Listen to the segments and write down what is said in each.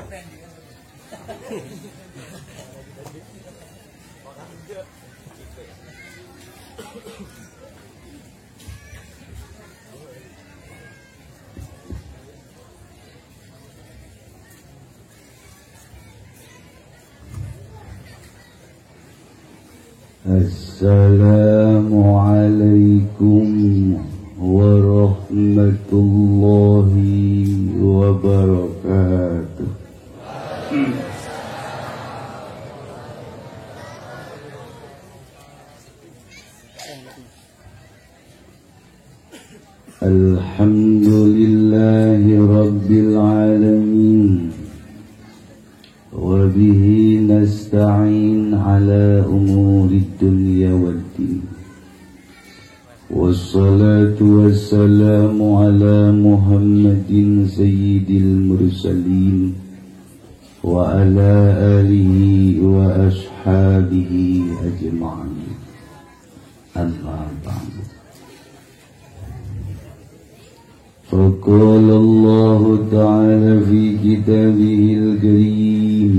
Assalamualaikum warahmatullahi wabarakatuh. Alhamdulillahi rabbil alamin, wa bihi nasta'in ala umuri dunya waddin. Wassalatu wassalamu ala Muhammadin sayyidil mursalin wa ala alihi wa ashabihi ajma'in. Amma ba'du. فقال الله تعالى في كتابه الكريم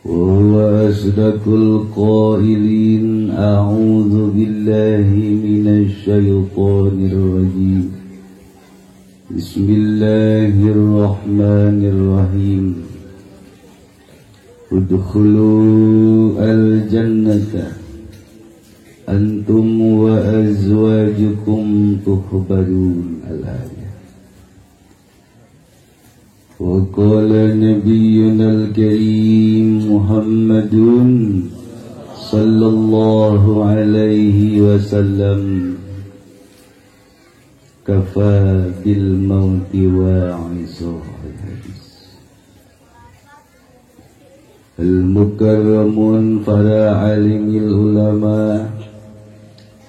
وهو أصدق القائلين: أعوذ بالله من الشيطان الرجيم، بسم الله الرحمن الرحيم، ادخلوا الجنة أنتم وأزواجكم تحبرون. الآية. وقال نبينا الكريم محمد صلى الله عليه وسلم: كفى بالموت واعظا. الحديث. المكرمون para alimil ulama,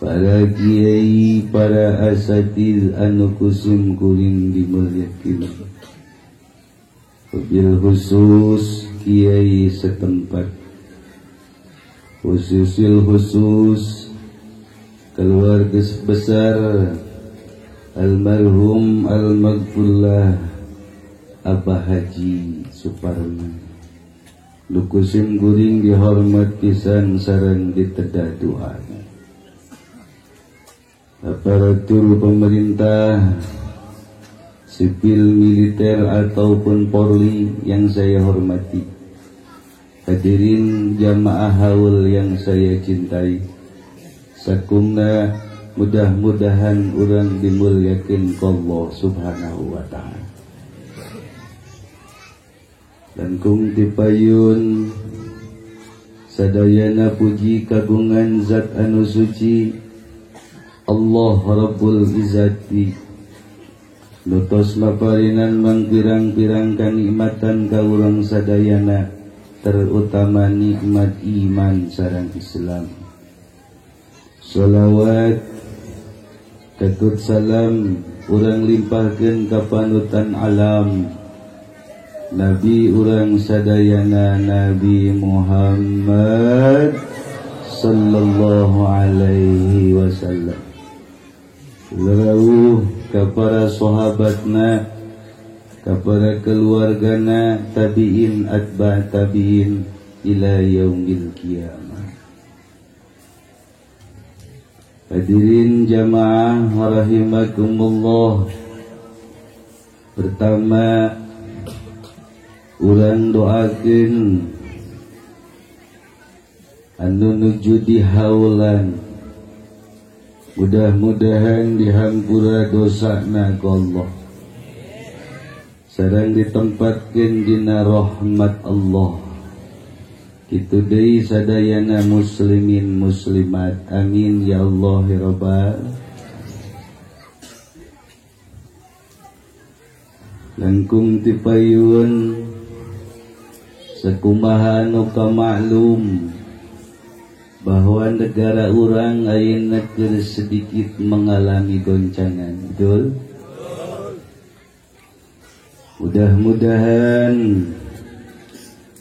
para kiai, para asatiz anu kusim kuring dimuliakeun, wabil khusus kiai setempat, khususil khusus keluarga besar almarhum almaghfurlah Abah Haji Suparman, nu kusim kuring dihormat pisan sareng ditedah doana. Aparatur pemerintah, sipil, militer ataupun Polri yang saya hormati, hadirin jamaah haul yang saya cintai, sakumna mudah-mudahan urang dimuliakeun ku Allah Subhanahu wa ta'ala. Langkung tipayun sadayana puji kagungan zat anu suci Allah Rabbul Izzati, nutos maparinan mangpirang-pirang kanikmatan ka urang sadayana, terutama nikmat iman sareng Islam. Sholawat katut salam urang limpahkeun ka panutan alam Nabi urang sadayana Nabi Muhammad sallallahu alaihi wasallam. Rawuh kepada sahabatna, kepada keluargana, tabi'in atba tabi'in ila yaumil qiyamah. Hadirin jamaah rahimakumullah. Pertama, urang doakeun anu nuju di haulan, mudah-mudahan dihampura dosana ku Allah, sareng ditempatkeun dina rahmat Allah. Kitu deui sadayana muslimin muslimat. Amin ya Allah ya rabbal. Langkung tipayun sakumaha nu kamaklum bahwa negara urang ayeuna keur sedikit mengalami goncangan, betul? Mudah-mudahan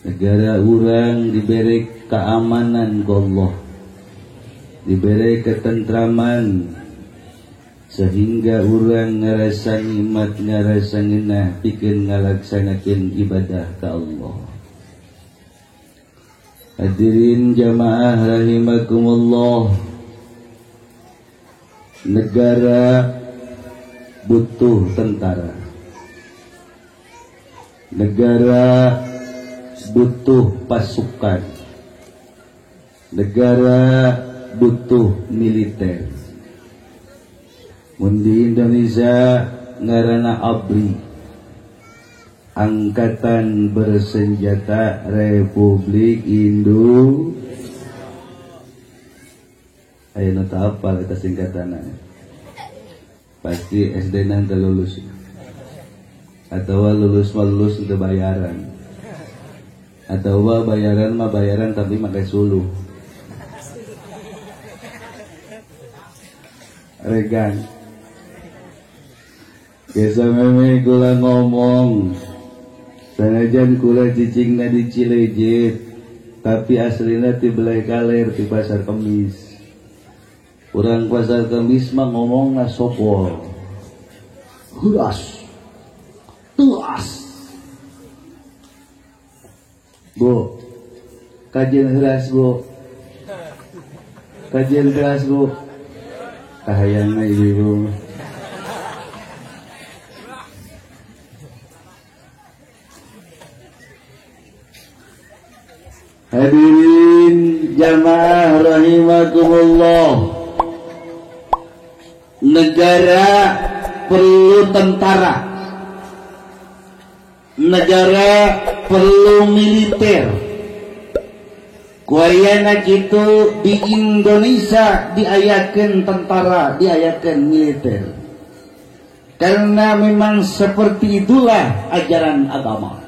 negara urang diberi keamanan ku Allah, diberi ketentraman, Sehingga urang ngarasa nikmat ngarasa ngeunah pikeun ngalaksanakeun ibadah ka Allah. Hadirin jamaah rahimakumullah. Negara butuh tentara. Negara butuh pasukan. Negara butuh militer. Mun di Indonesia ngaranna ABRI, Angkatan Bersenjata Republik Indonesia. Ayo nu teu apal eta singkatanna. Pasti SD na teu lulus. Atawa lulus mah lulus teu bayaran. Atawa bayaran mah bayaran tapi make suluh. Regan. Biasa meme kula ngomong, sanajan kula cicingna di Cilejit, tapi aslina ti Belai Kaler ti Pasar Kemis. Urang Pasar Kemis mah ngomongna sopol, heuras, teuas. Bu, kajian heuras bu, kajian keras bu, kahayangna ibu-ibu. Hadirin jamaah rahimakumullah. Negara perlu tentara. Negara perlu militer. Kuayana kitu di Indonesia diayakeun tentara, diayakeun militer. Karena memang seperti itulah ajaran agama.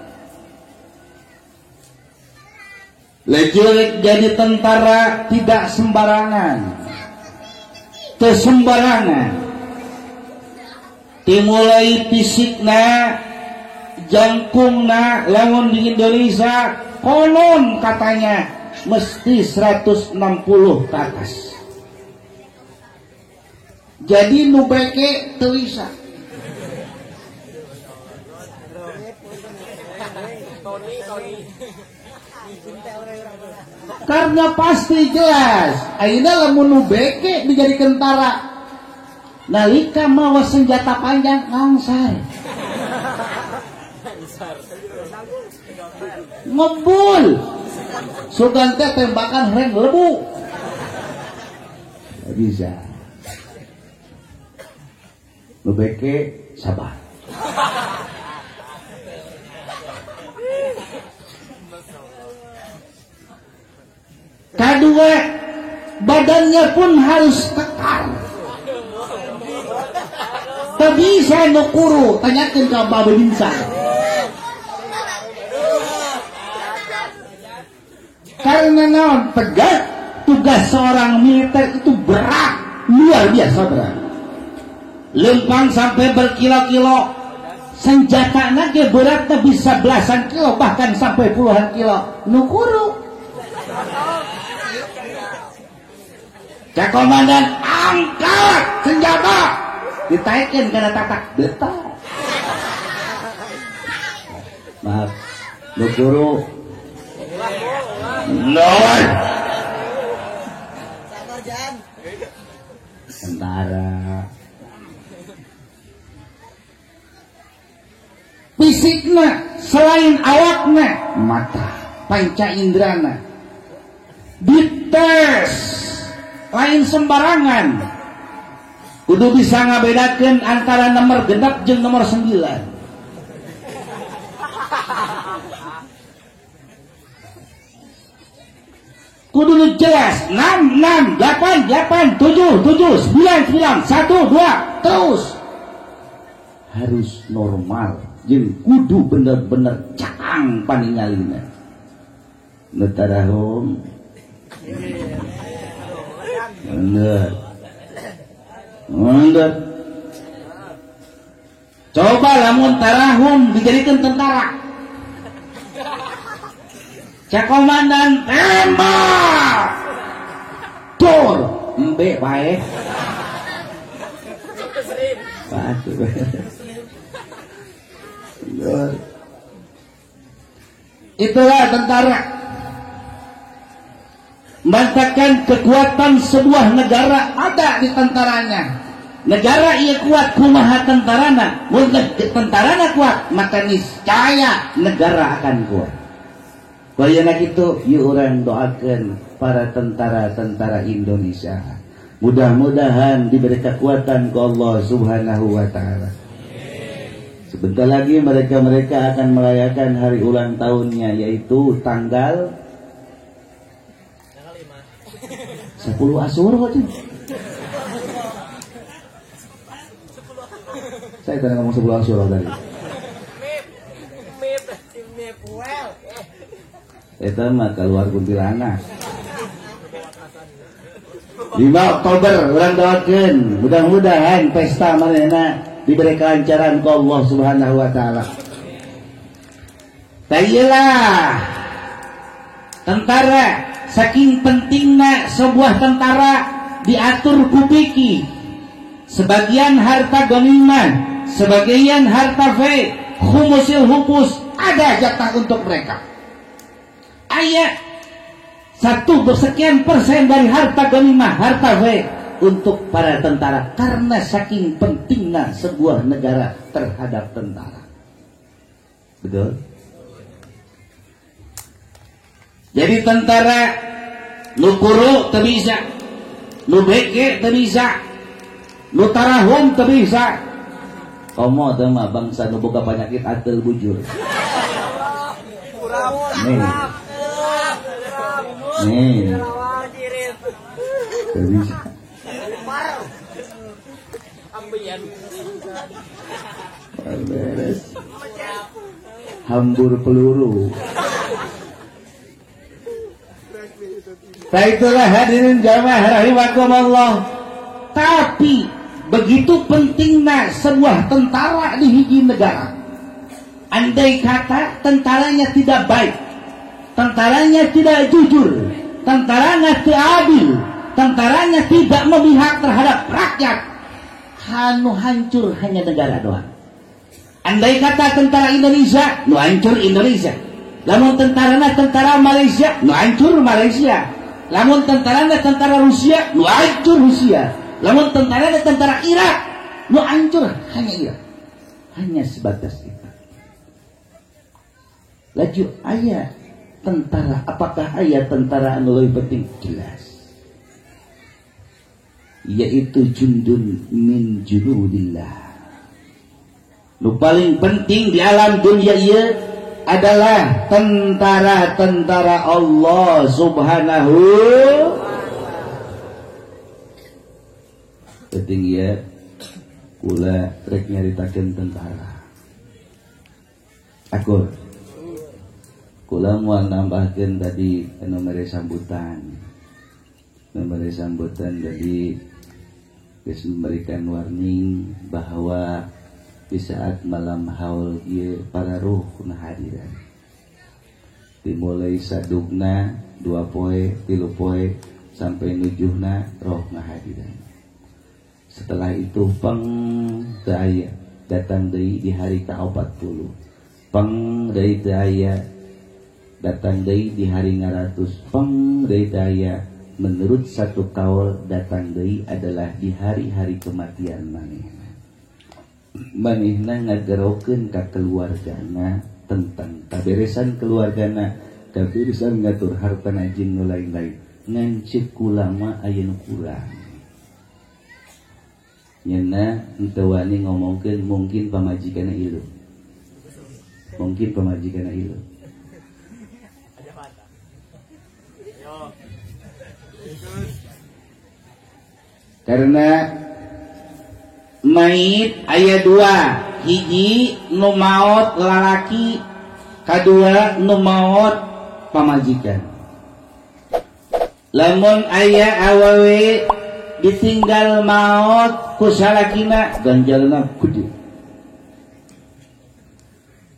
Lejelek jadi tentara tidak sembarangan, tersembarangan. Dimulai fisikna, jangkungna, lamun di Indonesia konon katanya mesti 160 ke atas. Jadi nu beke teu bisa. Karena pasti jelas ayeuna lamun nu beke dijadi tentara nalika mawa senjata panjang ngangsar ngebul sugan teh tembakan reng lebu gak bisa. Nu beke sabar. Kedua, badannya pun harus kekar. Tak bisa nukuru, tanyakan ke Babe Binsa. Karena naon tegak, tugas seorang militer itu berat, luar biasa berat. Lempang sampai berkilo-kilo, senjata lagi beratnya bisa belasan kilo, bahkan sampai puluhan kilo. Nukuru. Cak komandan angkat senjata, ditaikin karena tatak betal. Maaf, nukuru. Nol. Tentara. Fisikna selain awakna, mata, panca indrana dites lain sembarangan. Kudu bisa ngabedakeun antara nomor genep jeung nomor 9. Kudu jelas 6, 6, 8, 8, 7, 7, 9, 9, 1, 2 terus. Harus normal jeung kudu bener-bener cakang paningalina. Nu tarahum. Bener. Bener. Coba lamun tarahum dijadikan tentara. Cek komandan tembak. Tur, embe bae. Waduh. Itulah tentara. Mantapkan kekuatan sebuah negara ada di tentaranya. Negara ia kuat kumaha tentarana, mun tentarana kuat maka niscaya negara akan kuat. Kayana kitu ieu urang doakeun para tentara-tentara Indonesia. Mudah-mudahan diberi kekuatan ku Allah Subhanahu wa taala. Sebentar lagi mereka-mereka akan merayakan hari ulang tahunnya, yaitu tanggal 10 Asyura. Saya tadi ngomong 10 Asyura tadi. Itu mah keluar kuntilanak. 5 Oktober urang doakeun mudah-mudahan pesta manehna diberi kelancaran ku Allah Subhanahu wa taala. Tah tentara, saking pentingna sebuah tentara diatur ku fikih. Sebagian harta ghanimah, sebagian harta fe, khumusil hupus, ada jatah untuk mereka. Ayat 1 sekian persen dari harta ghanimah, harta fe untuk para tentara, karena saking pentingnya sebuah negara terhadap tentara. Betul? Jadi tentara nu kuru teu bisa, nu beke teu bisa, nu tarahum teu bisa. Komo teh mah bangsa nu boga penyakit atel bujur. Nih. Nih. Teu bisa. Beres. Hambur peluru. Nah itulah hadirin jamaah rahimakumullah. Tapi begitu pentingnya sebuah tentara di hiji negara. Andai kata tentaranya tidak baik, tentaranya tidak jujur, tentaranya tidak adil, tentaranya tidak memihak terhadap rakyat, hanu hancur hanya negara doang. Andai kata tentara Indonesia, nu hancur Indonesia. Lamun tentarana tentara Malaysia, nu hancur Malaysia. Lamun tentarana tentara Rusia, nu hancur Rusia. Lamun tentarana tentara Irak, nu hancur hanya Irak. Hanya sebatas itu. Laju ayat tentara, apakah ayat tentara anu leuwih penting? Jelas. Yaitu jundun min junudillah. Nu paling penting di alam dunia ieu adalah tentara-tentara Allah Subhanahu. Penting ya, kula rek nyaritakeun tentara. Akur. Kula moal nambahkeun tadi anu mere sambutan. Mere sambutan jadi geus memberikan warning bahwa di saat malam haul ieu para ruh hadiran. Dimulai sadugna 2 poe, 3 poe sampai nujuhna roh ngahadiran. Setelah itu peng teu aya datang deui di hari ka-40. Peng deui teu aya datang deui di hari 100. Peng deui teu aya. Menurut satu kaul datang deui adalah di hari-hari kematian manehna. Manehna ngagerokeun ka keluargana tentang kaberesan keluargana, kaberesan ngatur hartana jeung nu lain-lain. Ngan ceuk kula mah aya nu kurang. Nyeuna henteu wani ngomongkeun mungkin pamajikanna ilu. Mungkin pamajikanna ilu. Karena mait aya 2, hiji nu maot lalaki, kadua nu maot pamajikan. Lamun aya awewe ditinggal maot ku salakina ganjalna gede.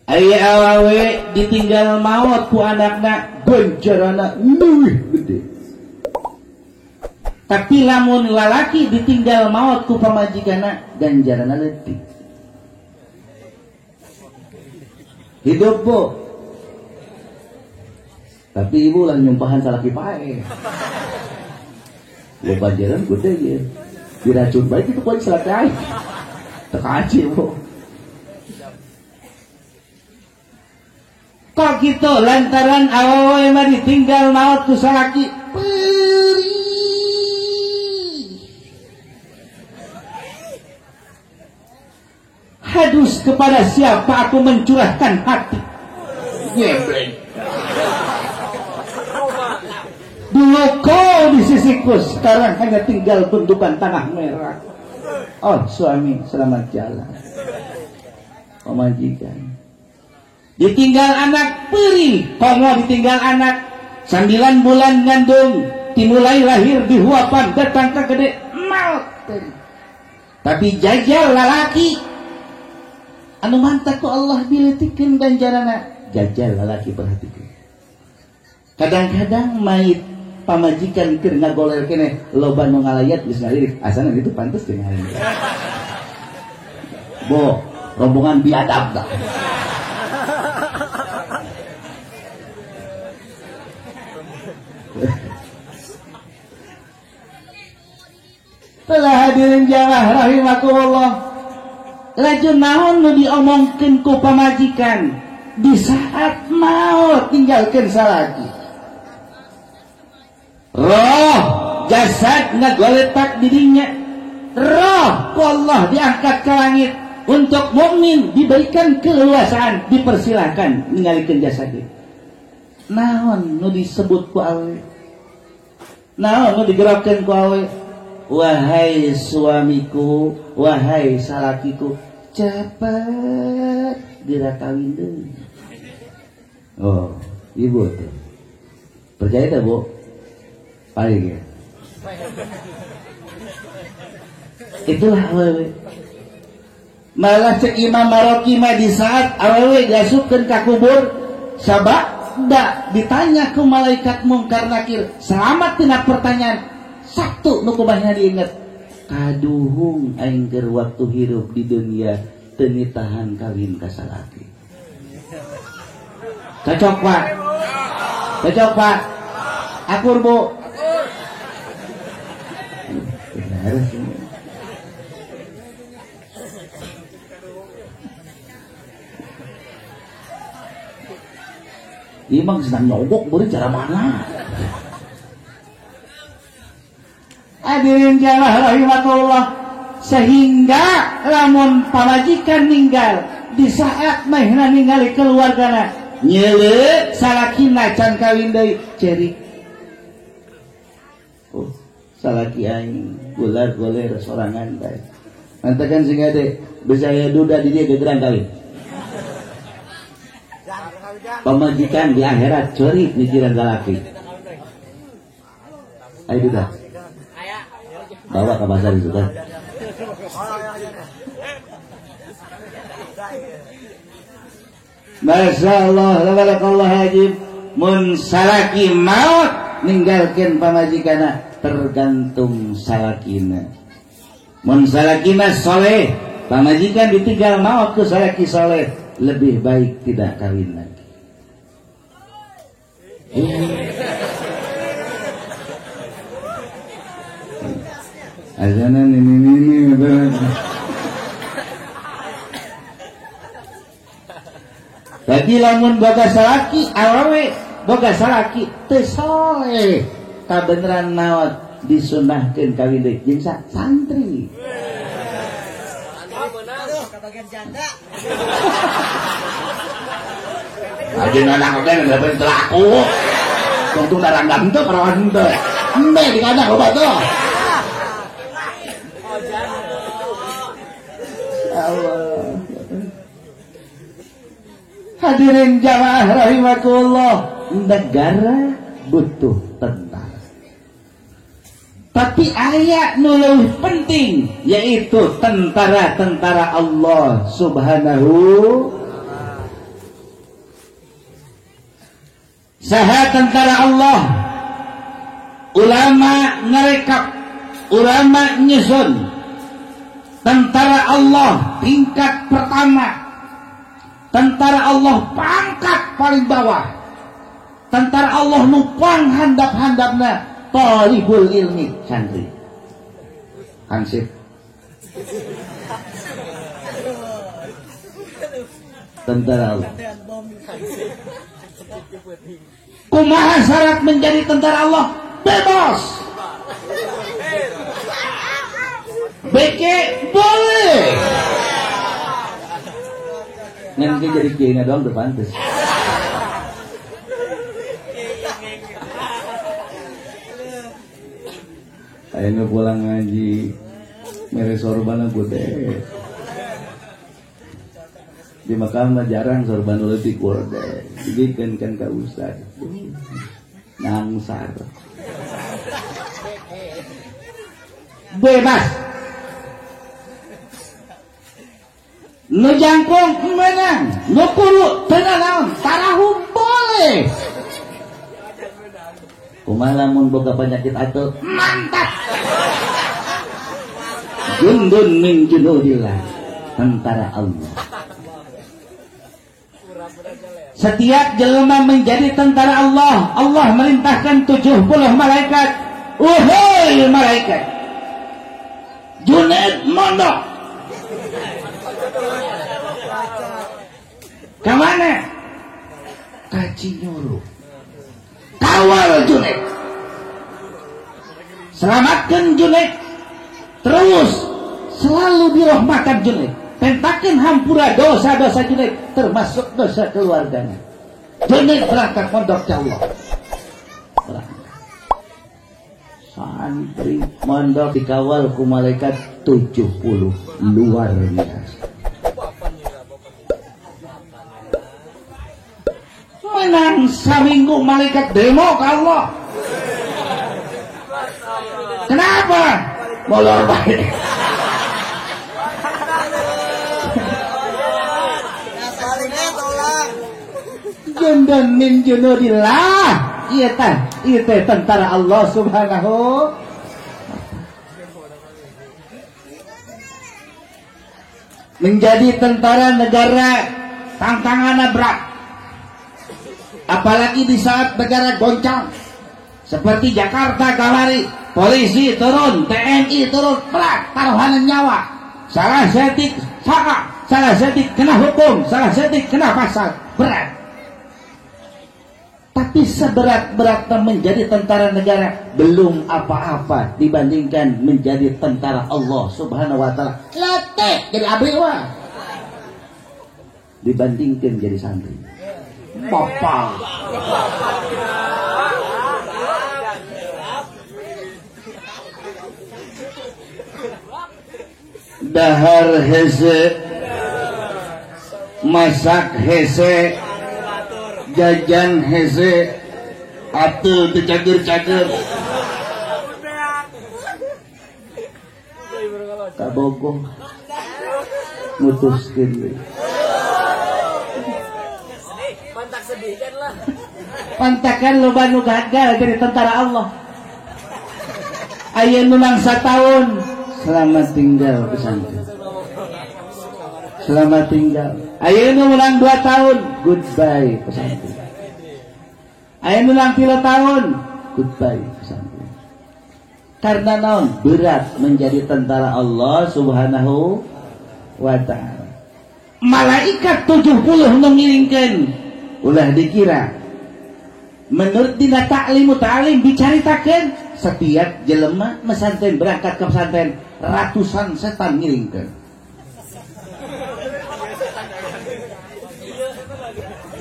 Aya awewe ditinggal maot ku anakna ganjarana leuwih gede. Tapi lamun lalaki ditinggal maut ku pamajikanna ganjaranna leutik. Hidup bu. Tapi ibu lah nyumpahan salaki pae. Lo banjaran gede ya. Diracun baik itu kuat salaki aing. Tekaci bu. Kok gitu lantaran awewe mah ditinggal maut ku salaki perih. Hadus kepada siapa aku mencurahkan hati. Gebleng. Dulu kau di sisiku, sekarang hanya tinggal bentukan tanah merah. Oh suami, selamat jalan. Pemajikan. Ditinggal anak perih, komo ditinggal anak 9 bulan ngandung, dimulai lahir di huapan datang ke gede maut. Tapi jajal lalaki anu mantap ku Allah diletikeun ganjarana. Jajal lalaki perhatikan. Kadang-kadang mayit pamajikan keur ngagoler keneh loba nu ngalayat geus ngalirik asana itu pantes jeung aing. Bo, rombongan biadab dah. Telah hadirin jamaah rahimakumullah. Laju naon nu diomongkeun ku pamajikan di saat maut tinggalkeun salaki. Roh jasad ngagoletak di dinya. Roh ku Allah diangkat ke langit. Untuk mukmin diberikan keleluasaan, dipersilahkan ningalikeun jasad. Naon nu disebut ku awe? Naon nu digerakkeun ku awe? Wahai suamiku, wahai salakiku, cepat geura kawin deui. Oh, ibu tuh. Percaya tak, Bu? Paling ya. Itulah awewe. Malah cek Imam Maroki mah di saat awewe diasupkeun ka kubur, sabada ditanya ku malaikat mungkar nakir, selamat tina pertanyaan. Satu nu kubahnya diingat, kaduhung aing keur waktu hirup di dunia teu nitahan kawin ka salaki. Cocok Pak? Cocok Pak? Akur Bu? Benar sih. Imang sedang nyogok beureun cara mana? Hadirin jamaah rahimakumullah, sehingga lamun pamajikan ninggal di saat mahna ningali keluargana nyeule salakina can kawin deui cerik. Oh, salaki aing gular goler sorangan bae. Mantakan sing ade besaya duda di dia gegeran kawin. Pamajikan di akhirat cerik mikiran salaki. Ayo duda. Bawa ke pasar itu kan. Masya Allah, tabarakallah hajim. Mun salaki maut ninggalkeun pamajikana tergantung salakina. Mun salakina soleh, pamajikan ditinggal maut ku salaki soleh, lebih baik tidak kawin lagi. Azanan ini. Jadi lamun boga salaki awewe boga salaki teu soleh kabeneran maot disunahkeun kawin deui jeung santri. Kabagian janda. Ajeuna anak teh dapat telaku. Tungtung daranggam teu parawan teu. Embe di kandang loba teu. Allah. Hadirin jamaah rahimakumullah, negara butuh tentara. Tapi ayat nu leuwih penting yaitu tentara-tentara Allah Subhanahu. Saha tentara Allah? Ulama ngerekap Ulama nyusun tentara Allah tingkat pertama, tentara Allah pangkat paling bawah, tentara Allah nupang handap-handapna thalibul ilmi, santri. Hansip. Tentara Allah. Kumaha syarat menjadi tentara Allah? Bebas. Beke boleh. Nanti jadi kiai doang udah pantes. Ayo pulang ngaji, mere sorban gede. Di Mekah mah jarang sorban leutik gede. Jadi kan ka ustad. Nangsar. Bebas. Nu jangkung menang, nu kuru teu naon, tarahu boleh. Kumaha lamun boga penyakit atuh? Mantap. Jundun min junudillah, tentara Allah. Setiap jelema menjadi tentara Allah, Allah merintahkan 70 malaikat. Uhoi malaikat, Junaid mondok. Kemana? Kaji nyuruh. Kawal Junaid, selamatkan Junaid, terus selalu dirahmatkan Junaid, tentakan hampura dosa-dosa Junaid, termasuk dosa keluarganya. Junaid berangkat mondok ke Allah. Berangkat. Santri mondok dikawal ku malaikat 70, luar biasa. Menang saminggu malaikat demo ke Allah. Kenapa? Molor baik. Jundun min junudillah. Iya tah, iya teh tentara Allah Subhanahu. Menjadi tentara negara tantangannya berat. Apalagi di saat negara goncang seperti Jakarta kamari, polisi turun, TNI turun, berat taruhan nyawa. Salah setik saka, salah setik kena hukum, salah setik kena pasal, berat. Tapi seberat-beratnya menjadi tentara negara belum apa-apa dibandingkan menjadi tentara Allah Subhanahu wa taala. Letek jadi abri wah. Dibandingkan jadi santri. Bapak. Dahar hese, masak hese, jajan hese, atul tercager-cager. Kabogoh mutuskeun we. Pantakan loba nu gagal jadi tentara Allah. Aya nu mangsa tahun selamat tinggal pesantren. Selamat tinggal. Aya nu menang 2 tahun, goodbye pesantren. Aya nu menang 3 tahun, goodbye pesantren. Karena naon? Berat menjadi tentara Allah Subhanahu wa taala. Malaikat 70 mengiringkan. Ulah dikira menurut dina taklimu ta'lim dicaritakeun setiap jelema mesantren berangkat ke pesantren ratusan setan ngiringkeun.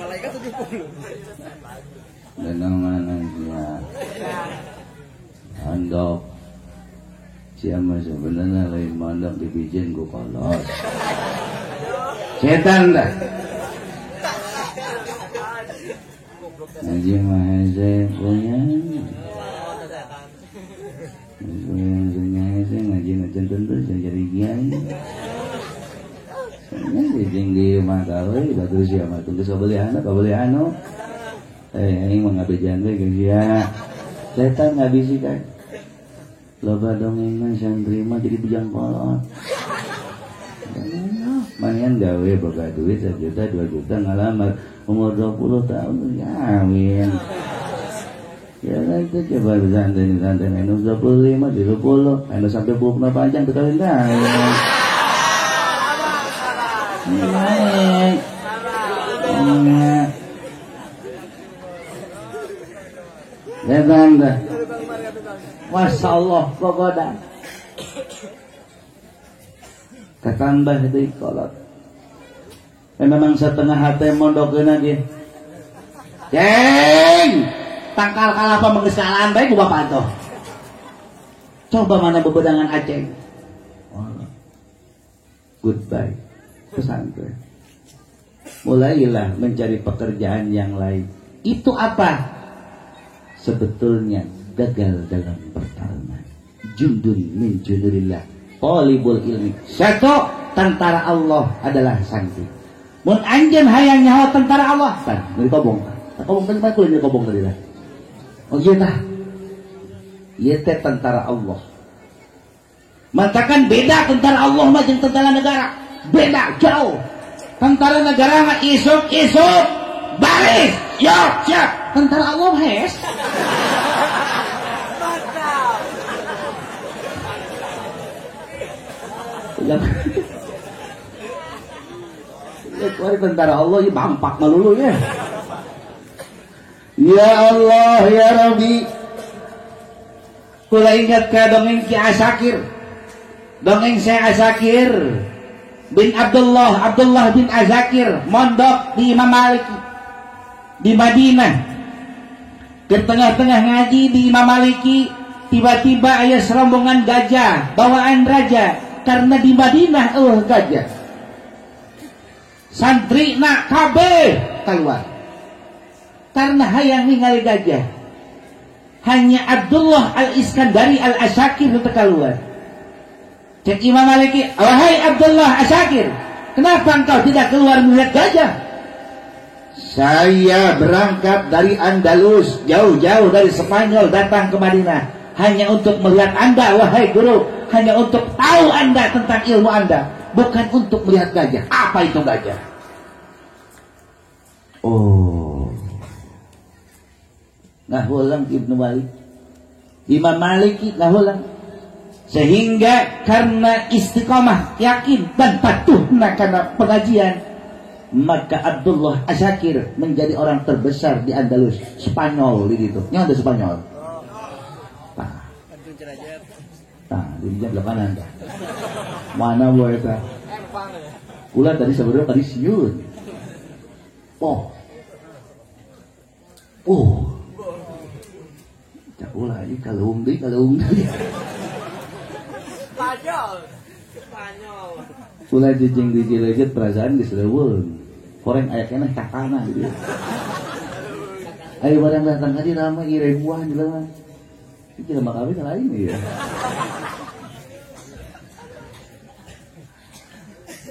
Malaikat 70. Mana sia andok sia mah sebenarnya lain mondok dibijin ku kolot. Setan dah. Ngaji mah hese punya. Punya hese ngaji na tentu jadi kiai. Jeung di imah gawe batur sia mah tunggu sabeli anu kabeli anu. Aing mah ngabejan we jeung sia. Setan ngabisikan. Loba dongeng mah santri mah jadi bujang kolot. Mayan gawe boga duit 1 juta 2 juta ngalamar umur 20 tahun kawin. Ya itu coba santai-santai anu 25 30 anu sampai bukna panjang teu kawin kawin. Datang dah. Masya Allah gogoda. Katambah deui kolot. Memang setengah hati mondokeun ge. Ceng, tangkal kalapa menggesalaan bae ku bapak tuh. Coba mana bebedangan Aceng. Oh. Goodbye pesantren. Mulailah mencari pekerjaan yang lain. Itu apa? Sebetulnya gagal dalam pertarungan. Jundun min junudillah. Talibul ilmi. Satu, tentara Allah adalah santri. Mun anjeun hayang nyaho tentara Allah, tan dari kobong. Kobong tadi mah kuliah kobong tadi lah. Oh iya tah. Ieu teh tentara Allah. Matakan beda tentara Allah mah jeung tentara negara. Beda jauh. Tentara negara mah isuk-isuk baris, yo siap. Tentara Allah hes. Ya, tentara Allah ya bampak melulu ya. Ya Allah ya Rabbi. Kula ingat ka dongeng Ki Asakir. Dongeng saya Asakir bin Abdullah, Abdullah bin Azakir mondok di Imam Maliki di Madinah. Ke tengah-tengah ngaji di Imam Maliki, tiba-tiba aya serombongan gajah bawaan raja. Karena di Madinah eueuh gajah. Santri nak kabeh keluar. Karena hayang ningali gajah. Hanya Abdullah Al-Iskandari Al-Asakir nu teu keluar. Cek Imam Maliki, "Wahai Abdullah Asakir, kenapa engkau tidak keluar melihat gajah?" Saya berangkat dari Andalus, jauh-jauh dari Spanyol datang ke Madinah hanya untuk melihat Anda, wahai guru, hanya untuk tahu Anda tentang ilmu Anda, bukan untuk melihat gajah. Apa itu gajah? Oh. Ngahulang Ibnu Malik. Imam Maliki ngahulang. Sehingga karena istiqomah, yakin dan patuh karena pengajian, maka Abdullah Asakir menjadi orang terbesar di Andalus, Spanyol di situ. Ini ada Spanyol. Nah, di jam 8 dah. Mana boleh ta? Kula tadi sebenarnya tadi siun. Oh. Oh. Cak kula ini kalung deui, kalung deui. Spanyol. Spanyol. Kula jejeng di Cilejet perasaan geus leuweung. Koreng aya keneh kakana gitu. Ayo barang datang ka dieu rame ieu ribuan jelema. Ini jelema kawin lain ya.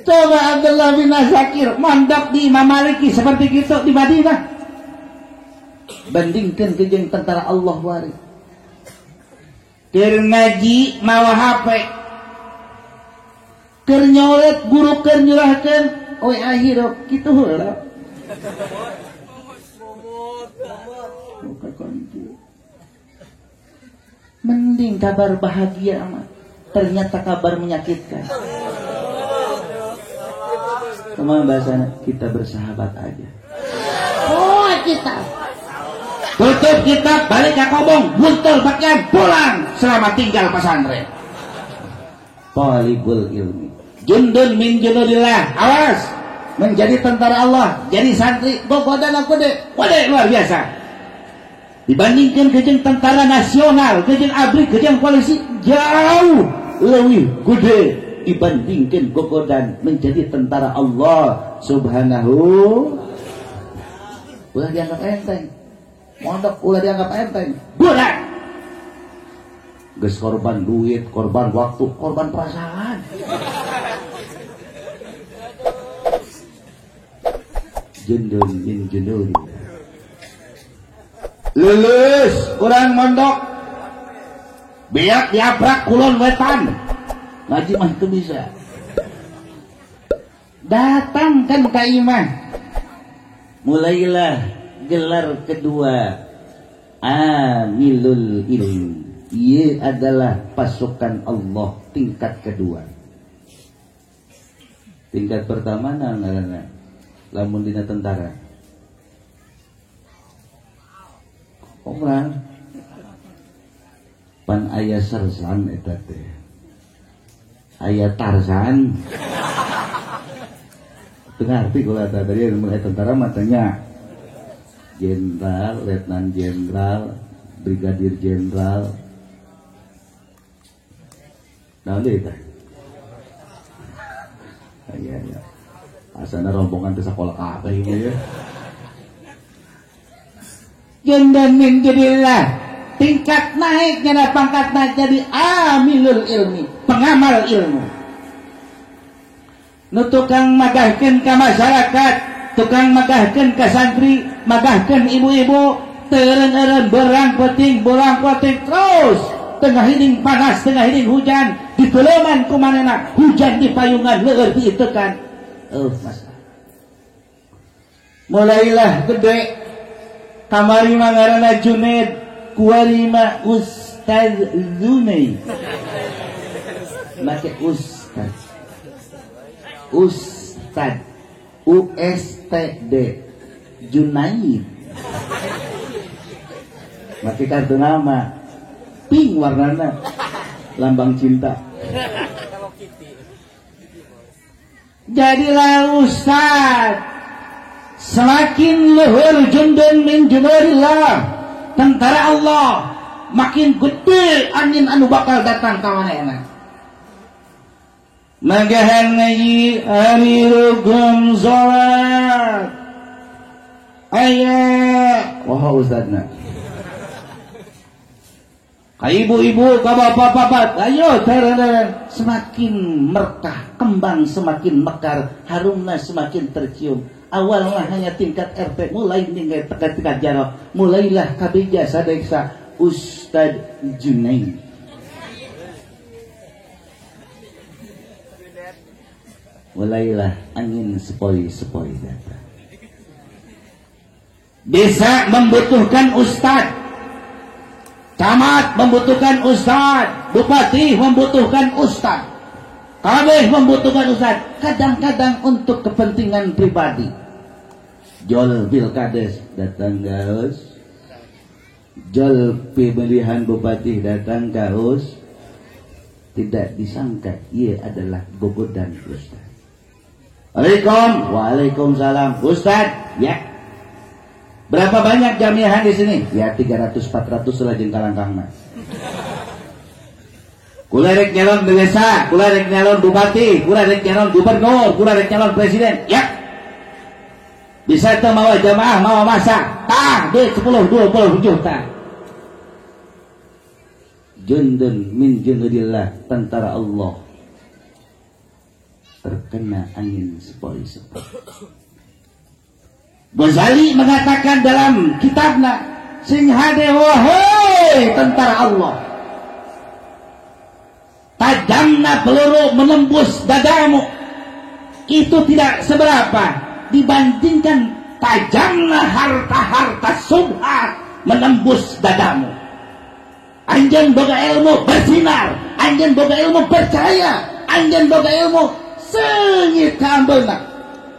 Coba Abdullah bin Asakir mondok di Imam Maliki seperti gitu di Madinah. Bandingkan ke jeung tentara Allah wari. Keur ngaji mawa HP. Keur nyolet guru keur nyurahkeun we akhir kitu heula. Mending kabar bahagia mah ternyata kabar menyakitkan. Kemana bahasanya? Kita bersahabat aja. Oh kita tutup kitab, balik ke kobong, buntel pakaian, pulang. Selamat tinggal pesantren. Talibul ilmi, jundun min junudillah. Awas, menjadi tentara Allah, jadi santri, gogodan aku deh, wade luar biasa. Dibandingkan kejeng tentara nasional, kejeng ABRI, kejeng polisi, jauh lebih gede dibandingkan gogodan menjadi tentara Allah Subhanahu. Ulah dianggap enteng, mondok ulah dianggap enteng, berat. Geus korban duit, korban waktu, korban perasaan. Jendun min jendun. Lulus kurang mondok, Biak diabrak kulon wetan. Ngaji mah teu bisa. Datang kan ka imah. Mulailah gelar kedua amilul ilmi. Ia adalah pasukan Allah tingkat kedua. Tingkat pertama ngaranna lamun dina tentara. Orang pan aya sersan eta teh. Aya Tarzan. Teu ngarti kula eta tadi mulai tentara matanya jenderal, letnan jenderal, brigadir jenderal. Naon deui teh? Iya ya. Asana rombongan teh sakola kabeh ieu ya. Jendan min jadillah tingkat naiknya dan pangkat naik jadi amilul ilmi, pengamal ilmu. Nu tukang magahkeun ka masyarakat, tukang magahkeun ka santri, magahkeun ibu-ibu, teu eureun-eureun berang penting terus. Tengah hining panas, tengah hining hujan, diteleman ku manehna, hujan di payungan leueur diitekan. Masalah. Mulailah gede kamari mah ngaranna Junaid, kuari mah Ustaz Zunai. Make Ustaz. Ustaz USTD Junaid. Make kartu nama pink warnana lambang cinta. Jadilah ustaz semakin luhur jundun min junudillah, tentara Allah, makin gede angin anu bakal datang ka manehna. Magahan ngaji ari rukun salat aya wah ustadna. Ibu-ibu, bapak-bapak, ayo terang-terang. Semakin merkah, kembang semakin mekar, harumna semakin tercium. Awalnya hanya tingkat RT, mulai tingkat tingkat jaroh, mulailah kabija sadeksa Ustad Junaid. Mulailah angin sepoi-sepoi datang. Desa membutuhkan ustad. Camat membutuhkan ustad, bupati membutuhkan ustad, kabeh membutuhkan ustad. Kadang-kadang untuk kepentingan pribadi. Jol pilkades datang gaus, jol pemilihan bupati datang gaus. Tidak disangka ia adalah gogodan ustad. Waalaikum, waalaikumsalam ustad. Ya. Berapa banyak jamiahan di sini? Ya 300 400 lah jeung kalangkangna. Kula rek nyalon desa, kula rek nyalon bupati, kula rek nyalon gubernur, kula rek nyalon presiden. Ya. Bisa teu mawa jamaah, mawa masa. Tah, duit 10 20 juta. Jundun min junudillah, tentara Allah. Terkena angin sepoi-sepoi. Ghazali mengatakan dalam kitabna, sing hade wahai tentara Allah, tajamna peluru menembus dadamu itu tidak seberapa dibandingkan tajamna harta-harta subhat menembus dadamu. Anjeun boga ilmu bersinar, anjeun boga ilmu percaya, anjeun boga ilmu seungit kaambeuna.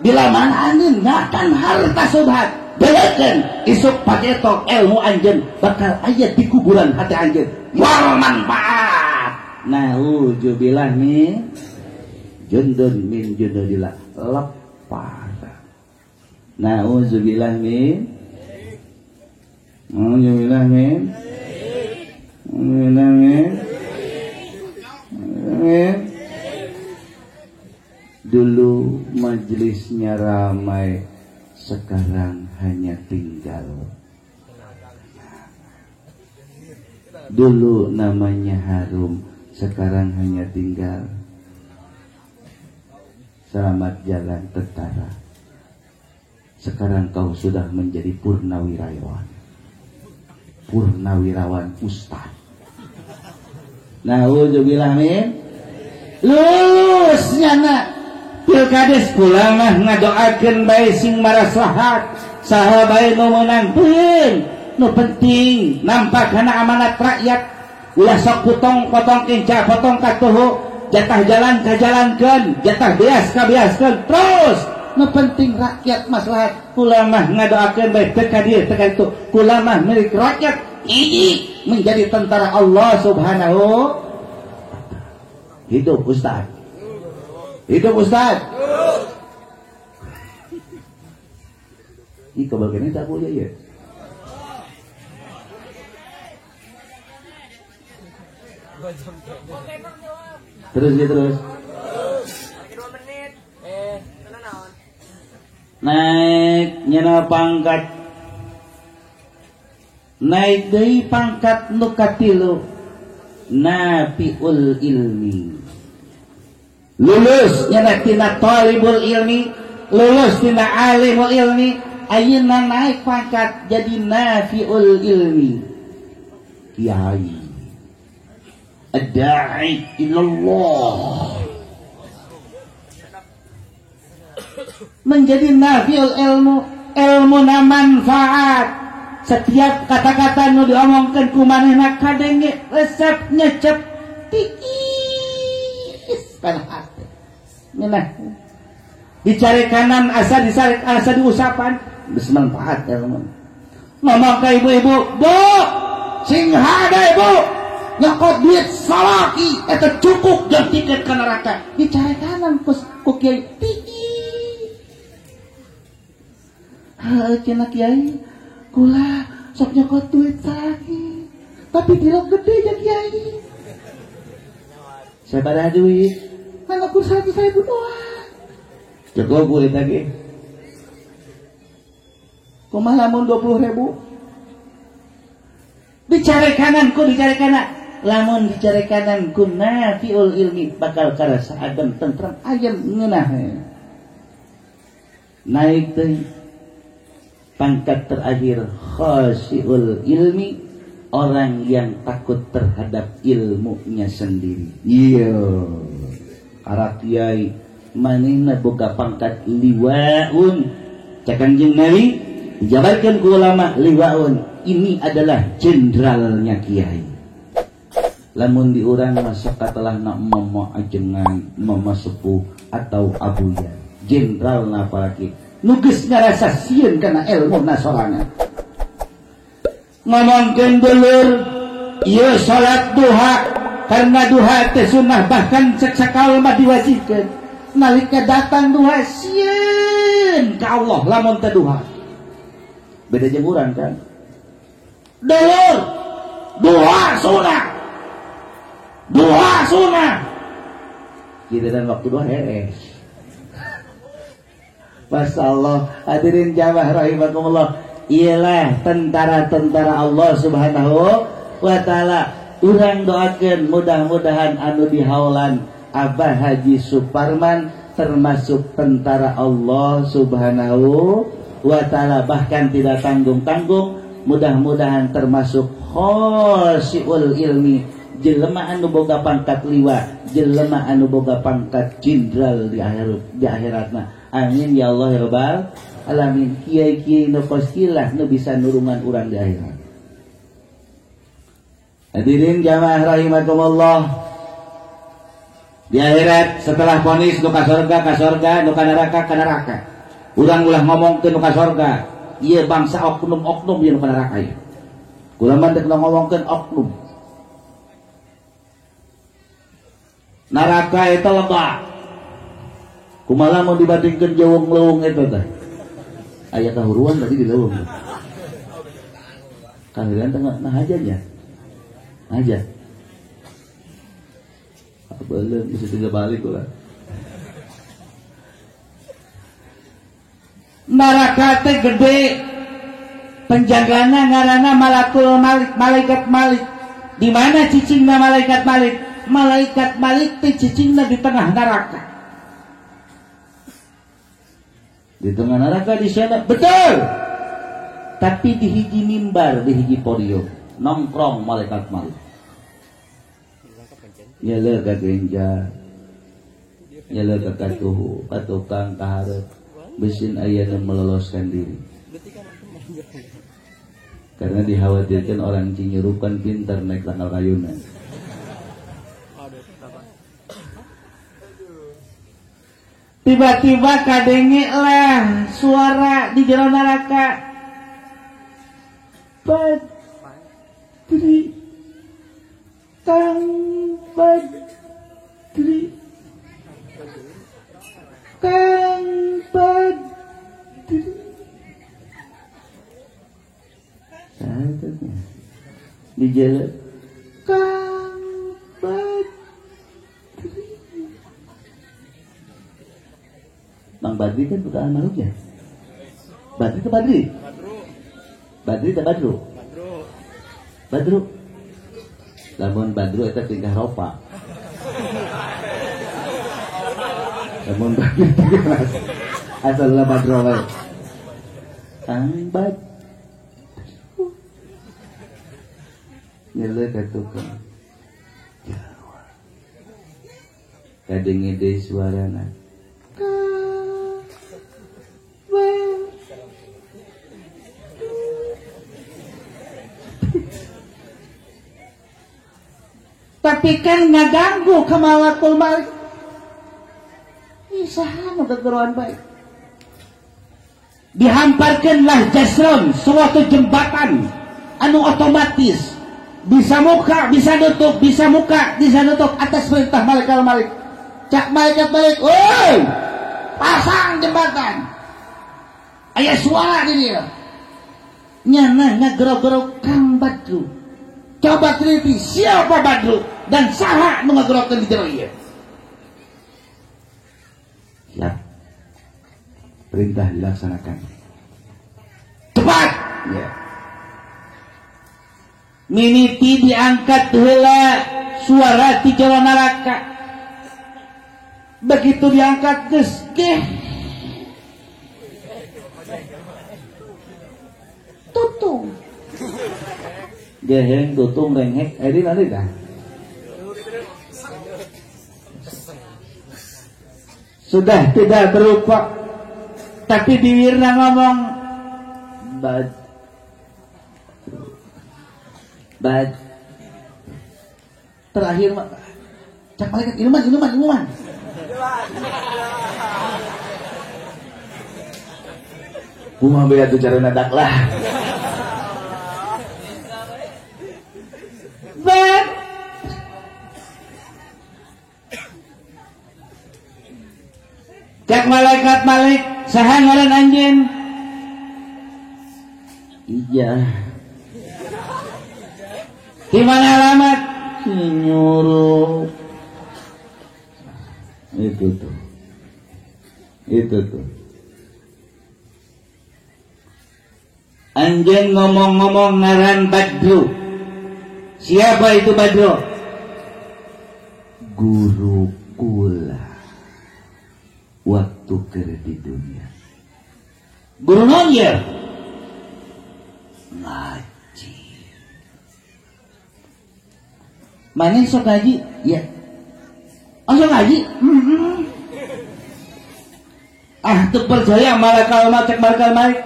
Bila mana anjeun ngakan harta subhat belekeun isuk paketok ilmu anjeun bakal aya di kuburan hati anjeun moal manfaat. Nauzubillah min jundun min junudillah lepas. Nauzubillah min, nauzubillah min, nauzubillah min. Dulu majelisnya ramai, sekarang hanya tinggal. Dulu namanya harum, sekarang hanya tinggal. Selamat jalan tentara. Sekarang kau sudah menjadi purnawirawan. Purnawirawan ustaz. Nauzubillah min lulus nyana pilkades kula mah ngadoakeun bae sing maraslahat saha bae nu meunang peueun nu penting nampak kana amanat rakyat ulah sok potong-potong kenca potong katuhu jatah jalan kajalankeun jatah beas kabeaskeun terus nu penting rakyat maslahat kula mah ngadoakeun bae teu ka dieu teu ka ditu kula mah milik rakyat ini menjadi tentara Allah Subhanahu. Hidup Ustaz. Hidup Ustaz. Ih kabarnya tak boleh ya. Terus ya terus. Naik nyana pangkat. Naik deui pangkat nu katilu nafiul ilmi. Lulus nyana tina talibul ilmi, lulus tina alimul ilmi, ayeuna naik pangkat jadi nafiul ilmi. Kiai ad-da'i ilallah. Menjadi nafiul ilmu, ilmu na manfaat. Setiap kata-kata nu diomongkeun ku manehna kadenge resep nyecep tiis kana hate. Ngeunah. Dicari kanan asa disarek asa diusapan geus manfaat ilmu. Ngomong ka ibu-ibu, "Bu, sing hade Bu, nyokot duit salaki eta cukup jeung tiket ka neraka." Dicari kanan ku kiai tiis. Heuh cenah kiai. Kula sok nyokot duit lagi tapi tilok gede ya kiai sabaraha duit kan aku 100.000 doang cukup duit lagi kumaha lamun 20.000 dicari kanan ku dicari kanan lamun dicari kanan ku nafiul ilmi bakal karasa adem tentrem ayem ngeunah naik deui pangkat terakhir khasyiul ilmi, orang yang takut terhadap ilmunya sendiri. Iya, para kiai manehna boga pangkat liwaun. Cek Kanjeng Nabi dijabarkeun ku ulama liwaun ini adalah jenderalnya kiai. Lamun diurang masuk katelahna mama ajengan, mama sepuh atau abuya. Jenderalna para kiai. Nuges ngarasa sieun kana ilmu nasorangan. Ngomongkeun dulur, ieu salat duha karena duha teh sunnah bahkan cek sakaul mah diwajibkeun. Nalika datang duha sieun ka Allah lamun teu duha. Beda jeung urang kan. Dulur, duha sunnah. Duha sunnah. Giliran waktu duha hees. Masya Allah, hadirin jamaah rahimakumullah. Ialah tentara-tentara Allah Subhanahu wa ta'ala. Urang doakeun mudah-mudahan anu dihaulan Abah Haji Suparman termasuk tentara Allah Subhanahu wa ta'ala, bahkan tidak tanggung-tanggung mudah-mudahan termasuk khosyiul ilmi, jelema anu boga pangkat liwa, jelema anu boga pangkat jenderal di akhirat, di akhiratna. Amin ya Allah ya Rabbal alamin. Kiai-kiai nu kos kilah nu bisa nurungan urang di akhirat. Hadirin jamaah rahimakumullah. Di akhirat setelah vonis nu ka sorga ka sorga, nu ka neraka ka neraka. Urang ulah ngomongkeun nu ka sorga. Ieu bangsa oknum-oknum ieu nu ka neraka ieu. Kula mah dek ngomongkeun oknum. Neraka eta lebak. Kumaha mun dibandingkeun jeuweung leuweung eta teh. Aya kahuruan tadi di leuweung. Kahuruan teh nah aja nya. Aja. Belum bisa tiga balik ulah. Neraka teh gede. Penjagana ngaranna Malakul Malik, malaikat Malik. Di mana cicingna malaikat Malik? Malaikat Malik teh cicingna di tengah neraka. Di tengah neraka di sana, betul. Tapi di hiji mimbar, di hiji podium, nongkrong malaikat Malik. Nyeleu ka genja. Nyeleu ka katuhu, ka tukang ka hareup. Beusin aya nu meloloskan diri. Karena dikhawatirkan orang Cinyurup kan pintar naik tangkal kayunan. Tiba-tiba kadenge lah suara di jero neraka. Badri, Kang Badri, Kang Badri. Satunya di jalan Kang Badri. Bang Badri kan bukan almarhum ya? Badri itu Badri? Badri atau Badru? Badru. Lamun Badru itu tingkah ropa. Lamun Badri itu asalnya Badru wae. Kang Badru. Nyeleu ka tukang. Jawa. Kadenge deui suarana. Tapi kan ngaganggu ke malakul malik. Saha nu gegeroan baik. Dihamparkanlah jasron suatu jembatan anu otomatis bisa muka, bisa nutup, bisa muka, bisa nutup atas perintah malaikat malik. Cak malaikat malik, "Woi, pasang jembatan." Aya suara di dia. Nyana ngagero-gero Kang Badru. Coba teliti siapa Badru dan saha nu ngagerokeun di jero ieu. Siap. Perintah dilaksanakan. Cepat. Ya. Mimiti diangkat heula suara ti jero neraka. Begitu diangkat geus geh. Tutung. Geheng tutung renghek eri nanti dah. Sudah tidak berupa, tapi bibirna ngomong bad bad. Terakhir cak malaikat iluman iluman iluman. Kumaha bea tuh cara nadak lah. Bad. Cak malaikat malik saha ngaran anjeun? Iya. Di mana alamat? Cinyurup. Itu tuh. Itu tuh. Anjeun ngomong-ngomong ngaran Badru. Siapa itu Badru? Guru kula waktu keur di dunia. Guru naon ye? Ngaji. Mana sok ngaji? Ya. Oh sok ngaji? Ah teu percaya malakal maut cek malakal malik.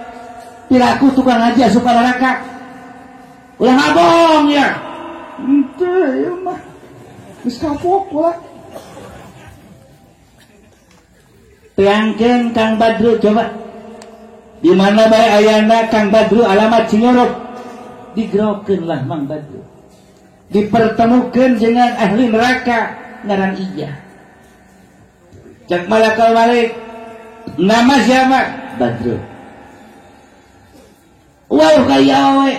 Piraku tukang ngaji asup ka neraka. Ulah ngabong ya. Henteu ieu mah. Geus kapok kula. Teangkeun Kang Badru coba. Di mana bae ayana Kang Badru alamat Cinyurup. Digerokeun lah Mang Badru. Dipertemukan dengan ahli neraka ngaran Ijah. Cak malakal malik, nama siapa? Badru. Wow kaya awe.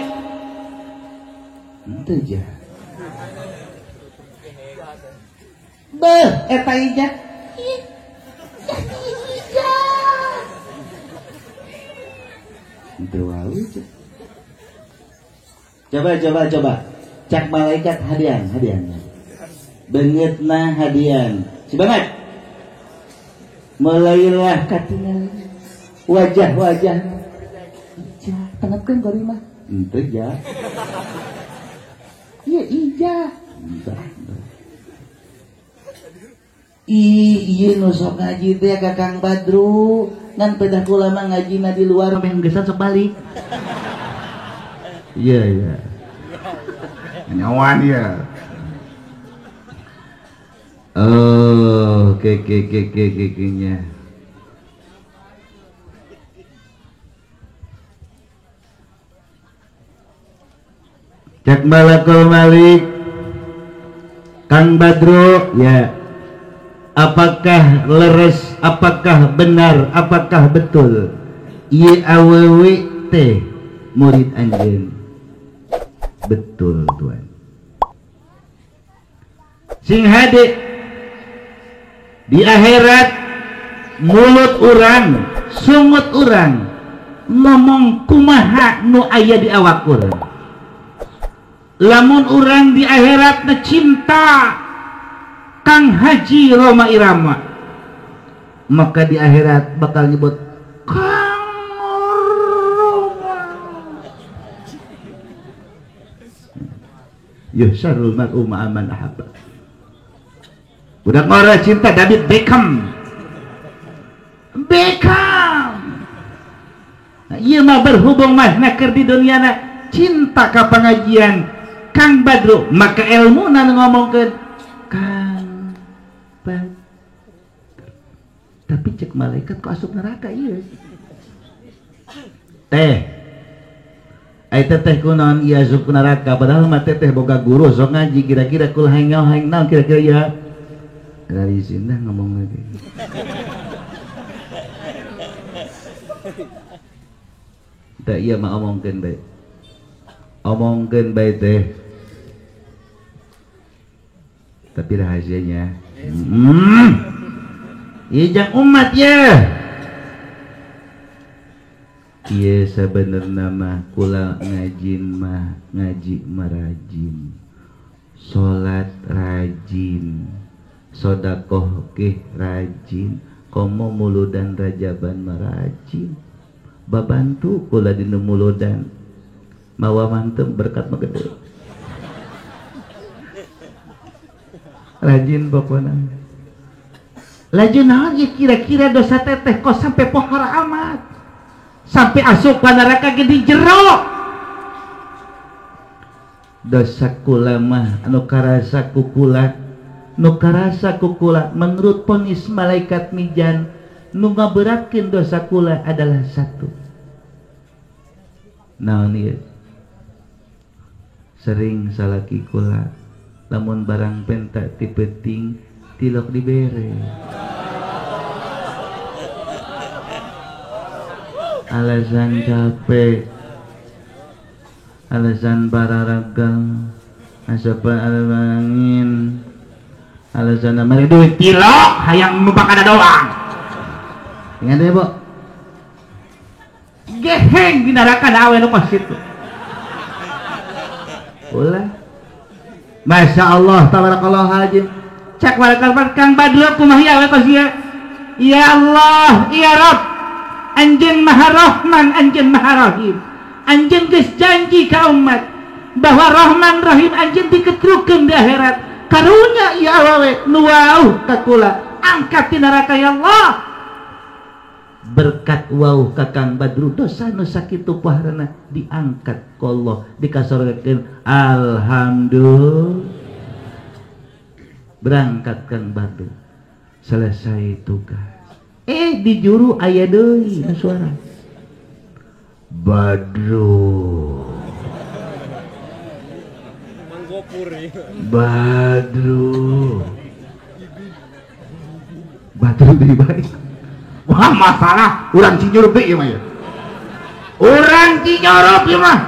Henteu jah. Beuh eta Ijah. Ijah. Henteu wau. Coba coba coba. Cak malaikat hadian, hadian. Beungeutna hadian. Sebangat. Mulailah katingal wajah-wajah. Ijah, tengepkeun gori mah. Henteu jah. Ieu ijah. Henteu. Ih, ieu nu sok ngaji teh ka Kang Badru, ngan pedah kula mah ngajina di luar meh geus sok balik. Iya, iya. Nyawan ya. Oh, ke ke ke ke ke nya. Cek Malakul Malik Kang Badru ya, apakah leres, apakah benar, apakah betul ieu awewe teh murid anjeun? Betul tuan. Sing hade di akhirat mulut urang, sungut urang ngomong kumaha nu aya di awak urang. Lamun urang di akhirat na cinta Kang Haji Rhoma Irama, maka di akhirat bakal nyebut Kang Rhoma. Yuhsyarul mar'u ma'a man ahabba. Budak ngora cinta David Beckham. Beckham. Nah, ieu mah berhubung mah keur di dunia na cinta ka pengajian Kang Badru, maka ilmu na ngomongkeun Kang Badru. Tapi cek malaikat kok asup neraka ieu. Teh. Ai teteh kunaon ieu asup neraka padahal mah teteh boga guru sok ngaji kira-kira kul hayang hayang naon kira-kira ya. Dari sini ngomong lagi. Tak iya mah omongkeun bae. Omongkeun bae teh. Tapi rahasianya. Ijang umat ya. Iya sebenarnya mah kula ngajin mah ngaji merajin. Salat rajin. Sodakoh keh rajin, komo muludan rajaban merajin. Babantu kula dina muludan. Mawa mantem berkat mah gede. Rajin pokona. Laju naon ya kira-kira dosa teteh kok sampai pohara amat. Sampai asup ka neraka ge di jero. Dosa kula mah anu karasa ku kula, nu karasa ku kula menurut ponis malaikat mijan nu ngaberatkeun dosa kula adalah satu. Naon ieu? Sering salaki kula lamun barang penta ti peuting tilok dibere. Alasan capek, alasan bararagang, asapan alangin, alasan mere duit tilok hayang numpak ada doang. Ingat deh, Bu. Geheng di neraka da awe nu kos kitu. Ulah. Masya Allah, tabarakallah haji. Cek warga Kang Badru kumaha awe kos ieu? Ya Allah, ya Rabb. Anjeun Maha Rahman, anjeun Maha Rahim. Anjeun geus janji ka umat bahwa Rahman Rahim anjeun diketrukeun di akhirat. Karunya ieu awewe nu wauh ka kula, angkat ti neraka ya Allah. Berkat wauh ka Kang Badru dosa nu sakitu paharana diangkat ku Allah dikasorgakeun. Alhamdulillah. Berangkat Kang Badru, selesai tugas. Di juru aya deui nu suara Badru. Badru. Badru deui bae. Wah masalah urang Cinyorup deui ieu mah ya. Urang Cinyorup ieu mah.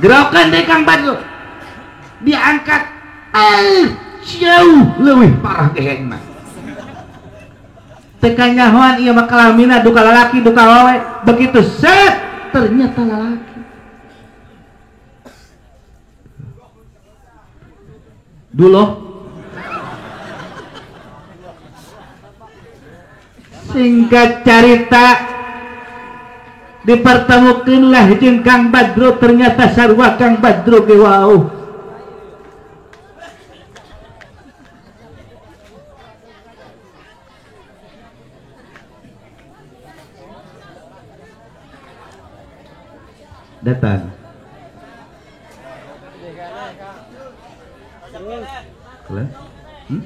Gerokan deui Kang Badru. Diangkat jauh leuwih parah geheng mah. Teka nyahoan ieu mah kalamina duka lalaki duka awewe, begitu set ternyata lalaki. Duloh. Singkat carita dipertemukanlah jeung Kang Badru, ternyata sarua Kang Badru ge wauh. Datang. Hmm?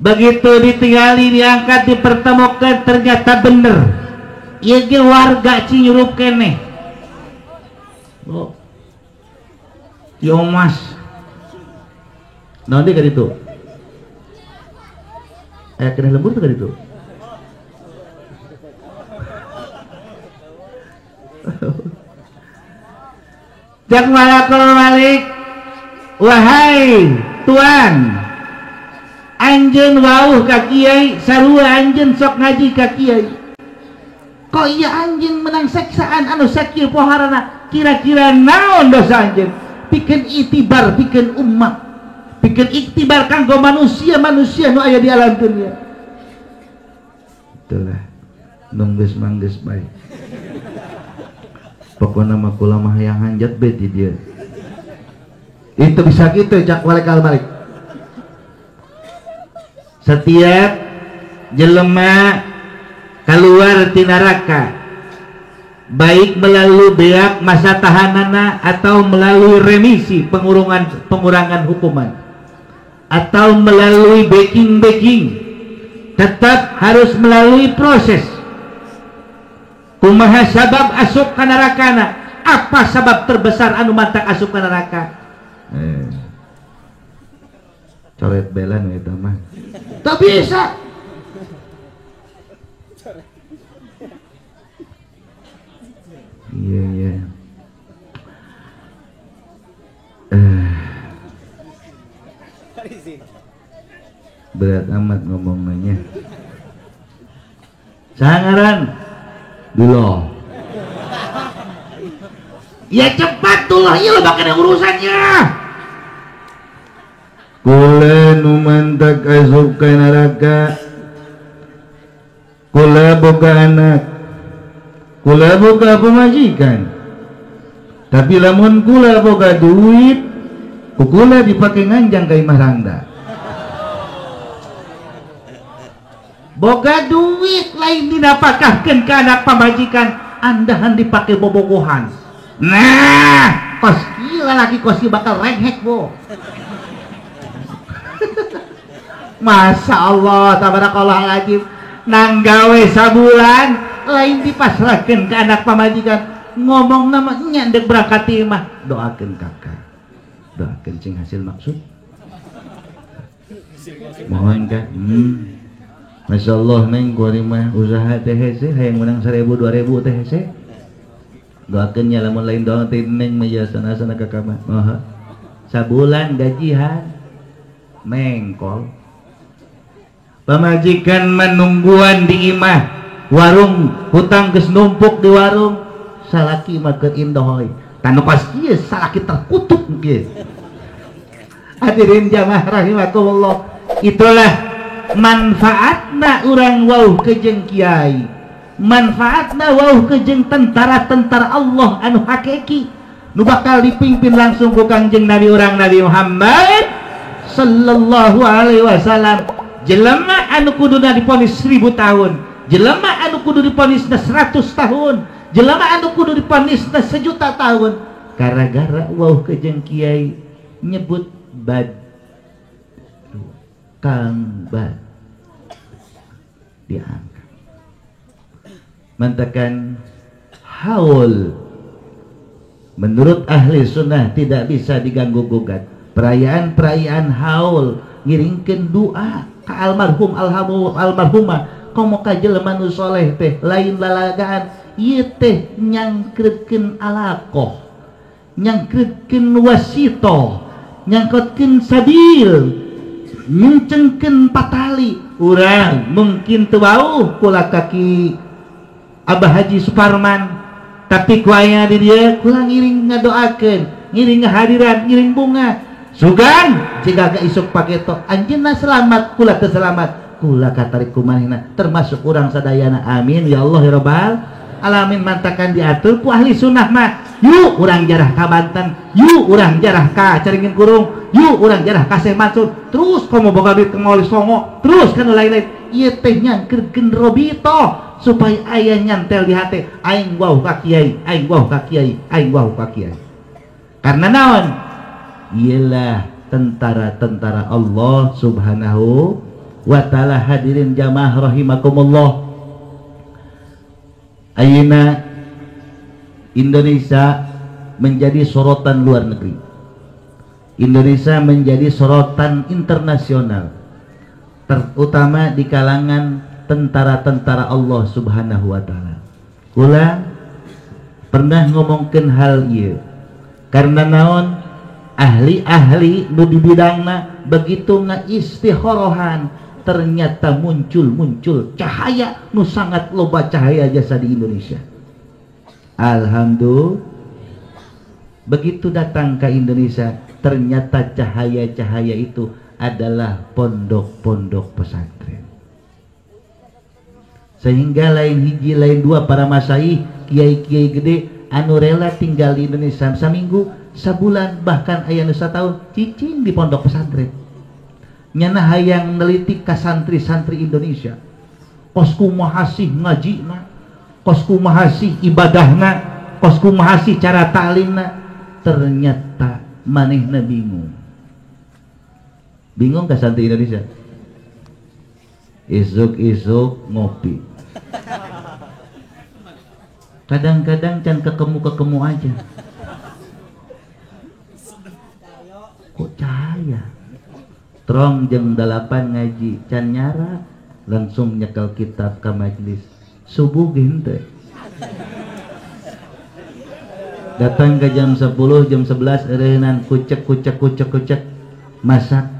Begitu ditinggali, diangkat, dipertemukan, ternyata bener. Ieu ge warga Cinyurup keneh. Oh. Yo mas. Naon deui ka ditu? Aya keneh lembur teh ka ditu? Jak malakul malik, wahai tuan, anjeun wauh ka kiai, sarua anjeun sok ngaji ka kiai. Kok iya anjeun menang seksaan anu sakieu poharana, kira-kira naon dosa anjeun? Pikeun itibar, pikeun umat, pikeun iktibar kanggo manusia-manusia nu aya di alam dunia. Itulah nunggeus manggeus bae. Pokokna mah kula mah hayang hanjat bae di dieu. Itu bisa gitu cak malaikat malik. Setiap jelema keluar ti neraka, baik melalui beak masa tahanana atau melalui remisi pengurangan hukuman atau melalui backing-backing, tetap harus melalui proses. Kumaha sabab asup ka nerakana? Apa sabab terbesar anu mantak asup ka neraka? Coret belan eta mah. Tak bisa. Iya iya. Berat amat ngomongnya. Sangaran dulu. Ya cepat dulu, iya lo bakal ada urusannya. Kula nu mantak asup ka neraka, kula boga anak, kula boga pemajikan. Tapi lamun kula boga duit, kula dipake nganjang ka imah rangda. Boga duit lain dinapakahkeun ka anak pamajikan, andahan dipake bobogohan. Nah, kos kieu lalaki kos kieu bakal renghek bo. Masya Allah, tabarakallah alazim. Nang gawe sabulan lain dipasrahkeun ke anak pamajikan, ngomong nama nya ndek berangkat ti imah, doakeun kakak, doakeun cing hasil maksud. Mohon kak. Masya Allah neng kuari mah usaha teh hese hayang menang 1000 2000 teh hese. Doakeun nya lamun lain doa teh neng mah ya sana-sana kakak mah. Sabulan gajihan mengkol. Pamajikan menungguan di imah, warung hutang geus numpuk di warung, salaki mah keur indohoy. Tanu pas ieu salaki terkutuk kieu. Hadirin jamaah rahimakumullah, itulah manfaatna urang wauh kejeng kiai, manfaatna wauh kejeng tentara-tentara Allah anu hakiki nu bakal dipimpin langsung ku Kangjeng Nabi urang Nabi Muhammad sallallahu alaihi wasallam. Jelema anu kuduna diponis 1000 tahun, jelema anu kudu diponisna 100 tahun, jelema anu kudu diponisna 1.000.000 tahun, gara-gara wauh kejeng kiai nyebut bad Kang Bad diangkat. Mantakan haul menurut ahli sunnah tidak bisa diganggu gugat. Perayaan-perayaan haul ngiringkeun doa ka almarhum almarhumah, komo ka jelema nu soleh teh lain lalagaan ieu teh nyangkreutkeun alaqah, nyangkreutkeun wasitoh, nyangkutkeun sabil, nyungcengkeun patali. Urang mungkin teu wauh kula kaki Abah Haji Suparman, tapi ku aya di dieu kula ngiring ngadoakeun, ngiring ngahadiran, ngiring bunga. Sugan jika gak isuk paketo anjeunna selamat, kula teu selamat, kula katarik ku manehna, termasuk urang sadayana. Amin ya Allah ya rabbal. Alamin mantakan diatur ku ahli sunnah mah. Yuk urang jarah ka Banten, yuk urang jarah ka Caringin Kurung, yuk urang jarah ka Syekh Mansur, terus komo boga duit ke Mauli Songo, terus kan lain-lain. Ieu teh nyangkeurkeun robito supaya aya nyantel di hati aing wau ka kiai, aing wau ka kiai, aing wau ka kiai. Karena naon? Iyalah tentara-tentara Allah Subhanahu wa ta'ala. Hadirin jamaah rahimakumullah. Ayeuna Indonesia menjadi sorotan luar negeri. Indonesia menjadi sorotan internasional, terutama di kalangan tentara-tentara Allah Subhanahu wa ta'ala. Kula pernah ngomongkeun hal ieu. Karena naon? Ahli-ahli nu di bidangna begitu ngaistikhorohan ternyata muncul-muncul cahaya nu sangat loba cahaya jasa di Indonesia. Alhamdulillah. Begitu datang ke Indonesia ternyata cahaya-cahaya itu adalah pondok-pondok pesantren. Sehingga lain hiji lain dua para masyayikh kiai-kiai gede anu rela tinggal di Indonesia saminggu, sabulan, bahkan aya nu sataun cicing di pondok pesantren. Nyana hayang neliti ka santri-santri Indonesia. Kos kumaha sih ngajina, kos kumaha sih ibadahna, kos kumaha sih cara ta'limna. Ternyata manehna bingung. Bingung ka santri Indonesia? Isuk-isuk ngopi. Kadang-kadang can kekemu-kekemu aja. Kok cahaya? Trong jam 8 ngaji, can nyara langsung nyekel kitab ke majelis. Subuh gente. Datang ke jam 10, jam 11 eureunnan kucek kucek kucek kucek masak.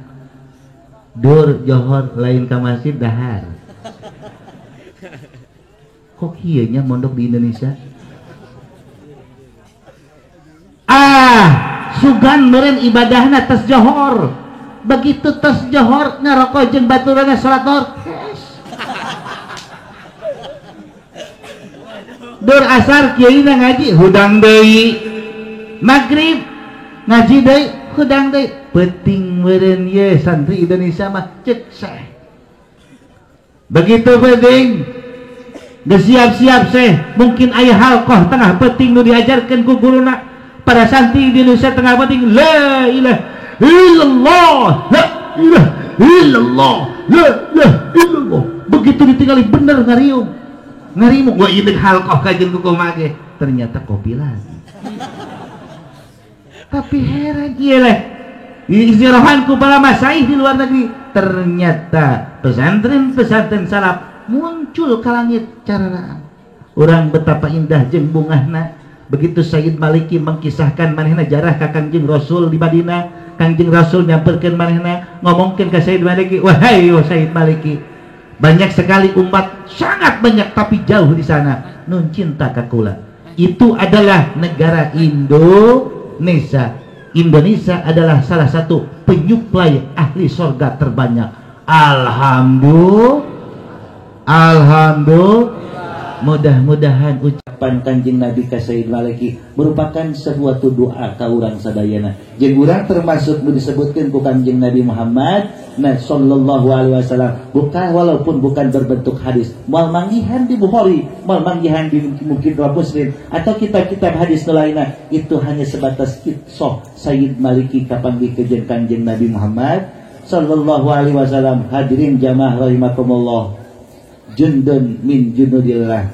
Dur johor lain ka masjid dahar. Kok kieu nya mondok di Indonesia? Ah, sugan meureun ibadahna tes johor. Begitu tes johor ngarokok jeung baturanna salat lohor. Dur asar kiaina ngaji hudang deui. Magrib ngaji deui hudang deui. Penting meureun ye santri Indonesia mah cek seh. Begitu penting geus siap-siap seh, mungkin aya halqah tengah penting nu diajarkeun ku guruna. Para santri di Indonesia tengah penting la ilaha illallah, la ilaha illallah, la ilaha illallah. Begitu ditinggali bener ngariung. Ngarimu gua ieu halqah kajeun ku kumaha ge. Ternyata kopi lagi. Tapi heran ieu leh. Istirahan ku para masyayikh di luar negeri. Ternyata pesantren-pesantren salaf muncul ke langit cararaan. Urang betapa indah jeung bungahna. Begitu Sayyid Maliki mengkisahkan manehna jarah ka Kangjeng Rasul di Madinah, Kangjeng Rasul nyamperkeun manehna, ngomongkeun ka Sayyid Maliki, "Wahai Sayyid Maliki, banyak sekali umat, sangat banyak tapi jauh di sana nun cinta ka kula." Itu adalah negara Indonesia. Indonesia adalah salah satu penyuplai ahli sorga terbanyak. Alhamdulillah. Alhamdulillah. Mudah-mudahan ucapan Kanjeng Nabi ka Sayyid Maliki merupakan sebuah doa ka urang sadayana. Jeung urang termasuk nu disebutkeun ku Kanjeng Nabi Muhammad nah sallallahu alaihi wasallam, bukan walaupun bukan berbentuk hadis, moal manggihan di Bukhari, moal manggihan di mungkin Muslim atau kitab-kitab hadis lainnya, itu hanya sebatas kisah Sayyid Maliki kapanggih jeung Kanjeng Nabi Muhammad sallallahu alaihi wasallam. Hadirin jamaah rahimakumullah. Jundun min junudillah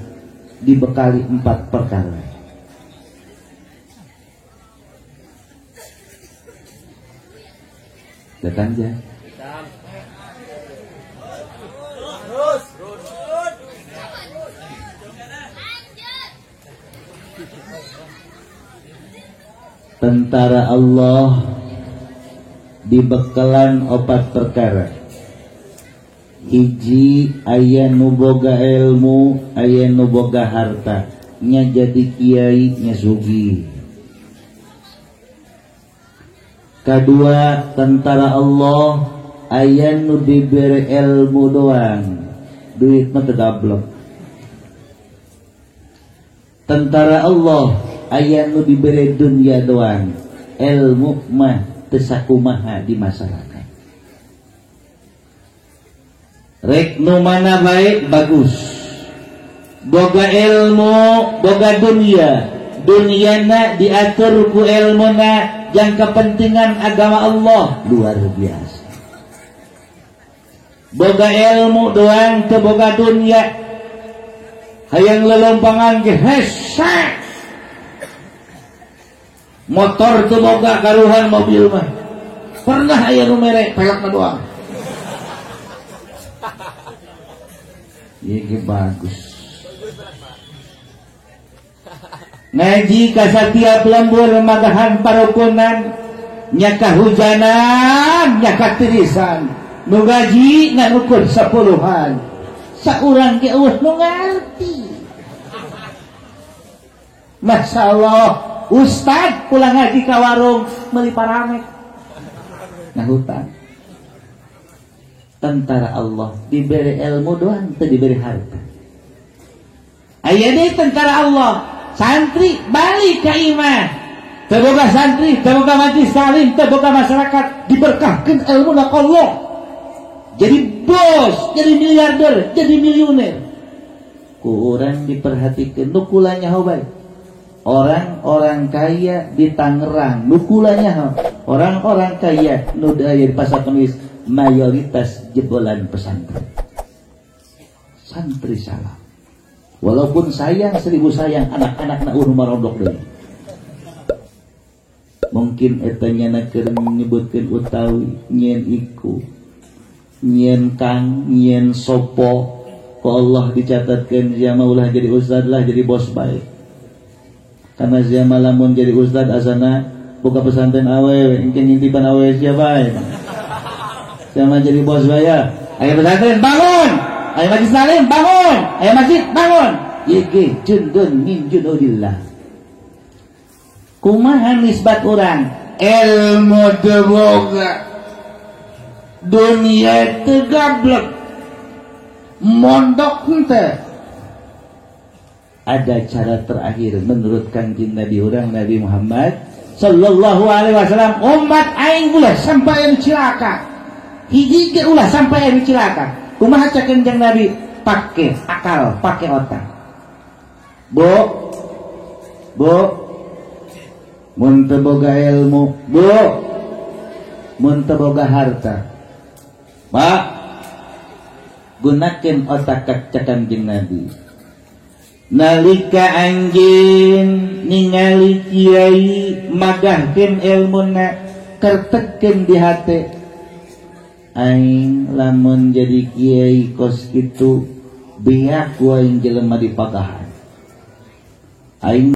dibekali 4 perkara. Datang aja. Tentara Allah dibekalan 4 perkara. Hiji, aya nu boga ilmu, aya nu boga harta, nya jadi kiai nya sugih. Kadua, tentara Allah aya nu dibere ilmu doang, duit mah teu gablek. Tentara Allah aya nu dibere dunya doang, ilmu mah teu sakumaha di masyarakat. Rek nu mana baik bagus. Boga ilmu, boga dunia. Duniana diatur ku ilmuna yang kepentingan agama Allah luar biasa. Boga ilmu doang teu boga dunia. Hayang lelompangan ge hese. Motor teu boga karuhan mobil mah. Pernah aya nu mere pelekna doang. Ieu bagus. Ngaji ka satiap lembur magahan parukunan, nyaka hujanan, nyaka tirisan. Nu ngaji ngan ukur 10-an. Saurang ge eueuh nu ngarti. Masya Allah, ustad pulang ngaji ka warung meuli paramek. Ngahutang. Tentara Allah diberi ilmu doang, teu diberi harta. Aya deui tentara Allah, santri balik ka imah. Teu boga santri, teu boga majlis salim, teu boga masyarakat, diberkahkeun ilmu na Allah. Jadi bos, jadi miliarder, jadi miliuner. Ku urang diperhatikeun nu kula nyaho bae. Orang-orang kaya di Tangerang nu kula nyaho, orang-orang kaya nu aya di Pasar Kemis mayoritas jebolan pesantren. Santri salah. Walaupun sayang seribu sayang anak-anak na urang marondok deui. Mungkin eta nyana keur nyebutkeun utawi nyen iku, nyen kang, nyen sopo, ku Allah dicatatkeun sia mah ulah jadi ustad lah, jadi bos bae. Karena sia mah lamun jadi ustad asana buka pesantren awewe, engke ngintipan awewe sia bae. Sia mah jadi bos bae ya. Aya pesantren bangun, aya majlis salim bangun, aya masjid bangun. Ye jundun min junudillah. Kumaha nisbat urang? Ilmu teu boga, dunia teu gablek, mondok henteu. Ada cara terakhir menurut Kanjeng Nabi urang Nabi Muhammad sallallahu alaihi wasallam, umat aing ulah sampai anu cilaka. Hiji ge ulah sampai anu cilaka. Kumaha cek Kanjeng Nabi? Pake akal, pake otak. Bu, bu, mun teu boga ilmu, bu, mun teu boga harta. Pak, gunakeun otak cek Kanjeng Nabi. Nalika anjeun ningali kiai magahkeun ilmuna, kertekeun di hate. Aing lamun jadi kiai kos kitu, beak ku aing jelema dipagahan. Aing